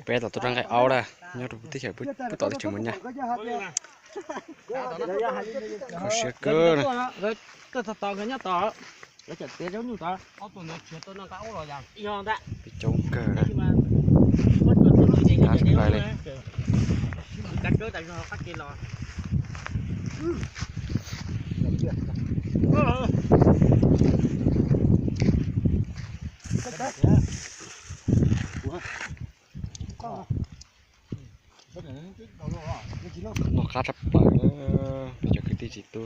Peb tom tuaj rau nqaij aub na, nyob rau teb chaws, peb tom teb chaws Mus Nyab. Kho siab kawg na. Peb coob kawg na. Qab tsis pais li. Noj qab tshaj plaws na, peb cov kwv tij tsis tu.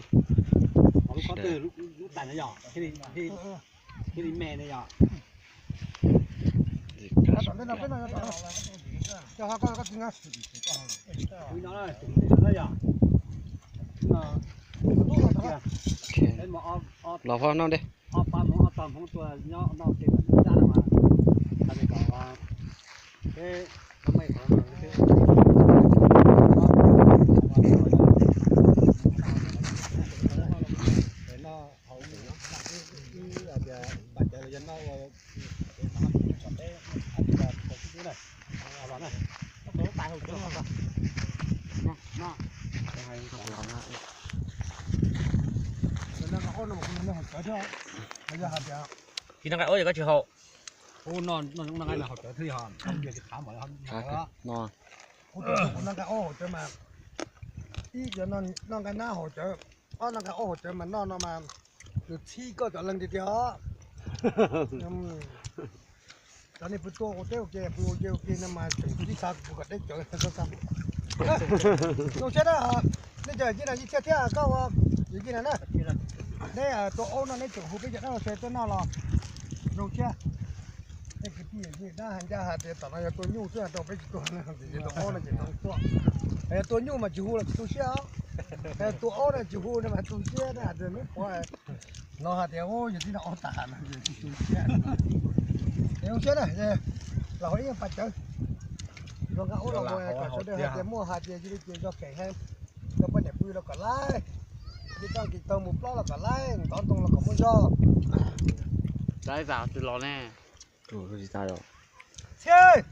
Los Hmoob noj dib. Tsis noj nqaij aub koj tsis haus. Noj nqaij aub haus cawv mas, ib, noj nqaij aub haus cawv, ob, noj nqaij aub haus cawv mas noj no mas, nws txhib koj cov leeg tiag tiag os. Cov nej pw tuaj ua teb ua ke, pw ua ke ua ke no mas tseem tib xa kuv kom deb cawv. Zoo siab na, nej cov yawm yij no yij thiaj thiab koj ua yawm yij no na. Neb tua aub no neb tseem hu peb cov dab laug sawv tuaj noj los zoo siab. Tej kwv tij yawm yij dab hais ncaj hais tias tom no yog tua nyuj xwb rau peb tsis tua, tua aub no ces zoo tuaj. Yog tua nyuj mas tsis hu los tsis tu siab os. Tua aub no tsis hu no mas tu siab na, neb pov no hais tias yawm txiv no aub tas no ces tsis tu siab. Es zoo siab na, los hauv ib pas cawv. Zoo nqa aub los mus kom sawv daws hais tias muaj hais tias yog li ces zog phem heev, rau poj niam pw los kom laib, yog txoj kev taug mus plob los kom laib, ntov ntoo los kom muaj zog. Laib tas twb los ne. Txhiab.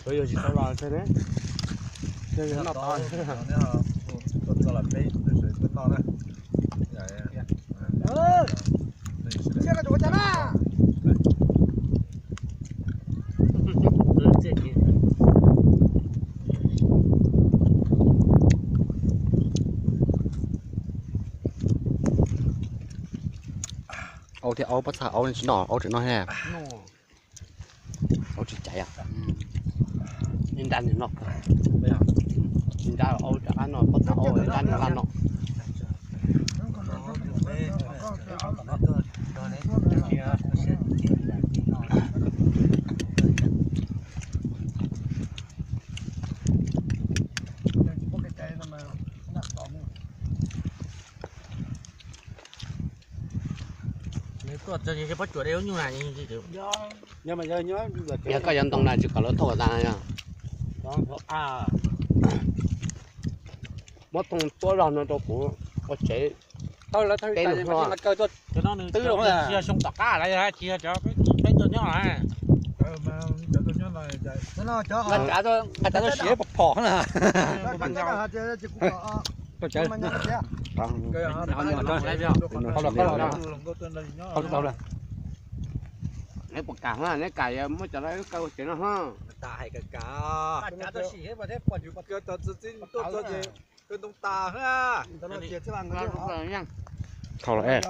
Kuv yog tsis tau los thiab ne. Noj tau. Tuaj txog los peb sawv daws tuaj noj na. Txhiab no tsis ua cas na. Aub thiab aub, pob txha aub tsis noj, aub tseem noj thiab. Aub tsis caiv. Ib nrab nws noj, ib nrab aub rov qab noj, pob txha aub ib nrab nws qab noj. Tuaj txog pob tsuas de lub nyuj na. Yog koj yuav ntoo na tsis kom lawv thauj tas na. Muab thoob tuab zog no rau kuv ua tsev. Peb lub hlob. Twb los tsis yog xyoo tom qab lawm, tsis yog cov peb tuaj nyob lawm. Nqa tsav tuaj siv pom phom na. Neb puas kam, neb kam muab cov no kaw ua tsev no. Thau los es.